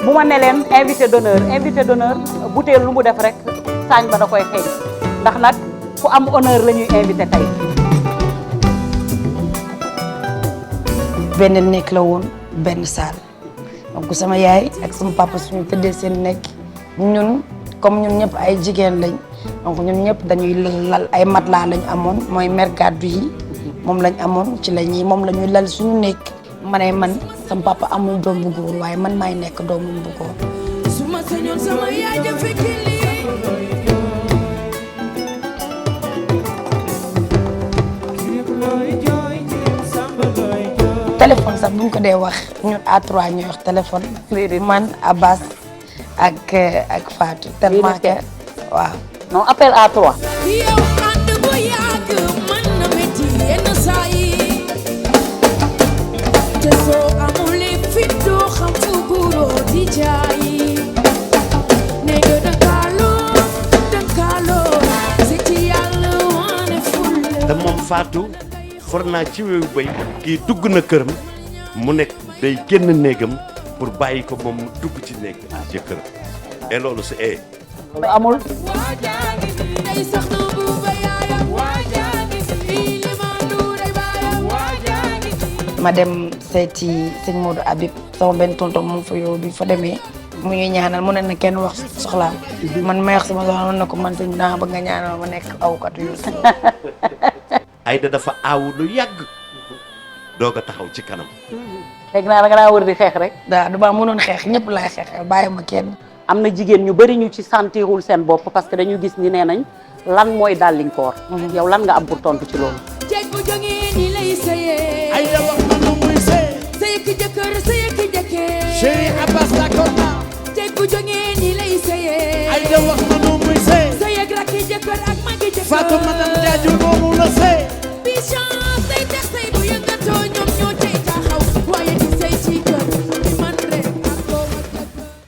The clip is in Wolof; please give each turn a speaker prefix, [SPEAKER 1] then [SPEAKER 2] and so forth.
[SPEAKER 1] bu ma ne leen invité d'honneur butéel lu mu def rek saañ ba da koy xeeñ ndax nag ku am honneur la ñuy invité tey.
[SPEAKER 2] benn nekk la woon benn saal donc sama yaay ak sama papa suñu tëddee seen nekk ñun comme ñun ñëpp ay jigéen lañ donc ñun ñëpp dañuy lal ay matelas lañ amoon mooy mer gàddu yi moom lañ amoon ci moom la ñuy lal suñu nekk ma ne man sama papa amul doom bu góor waaye man maay nekk doomam bu góor.
[SPEAKER 3] suma sañoon sama yaay ja fekki lii
[SPEAKER 2] téléphone sax bu ñu ko dee wax ñun A3 ñuy wax téléphone. man Abbas ak Fatou. tellement que waaw.
[SPEAKER 1] non appel A3.
[SPEAKER 3] yow ànd bu yàgg mën na métti yenn saa yi te soo amule fit doo xam fu góoroo di jaay ne nga dëkkaaloo si ci yàlla wane ful
[SPEAKER 4] te moom Fatou for naa ci wéewu bay kii dugg na këram mu nekk day génn néegam pour bàyyi ko moom mu dugg ci néeg jëkkëram et loolu c'est
[SPEAKER 1] amul.
[SPEAKER 3] day soxna bu ba yaayam
[SPEAKER 2] ma dem seeti sëñ Modou Habib sama benn tonton moom fa yow bi fa demee mu ñuy ñaanal mu ne na kenn wax soxlaam man may wax sama soxla man na ko man sëñ bi dama bëgg nga ñaanal ma nekk awkatu yu
[SPEAKER 4] Aïda dafa aawu lu yàgg doog a taxaw ci kanam.
[SPEAKER 1] léegi naa da nga daa wër di xeex rek.
[SPEAKER 2] dama mënoon xeex ñëpp laay xeexee bàyyi ma kenn.
[SPEAKER 1] am na jigéen ñu bari ñu ci sentirul seen bopp parce que dañu gis ni nee nañ lan mooy dàllinkoor. yow lan nga am pour tontu ci loolu.
[SPEAKER 3] jeeg bu jógee ni lay sëyee
[SPEAKER 5] Aïda wax na nu muy sëy
[SPEAKER 3] sëy ki jëkkër sëy ki jëkkee
[SPEAKER 5] Chéri Abbas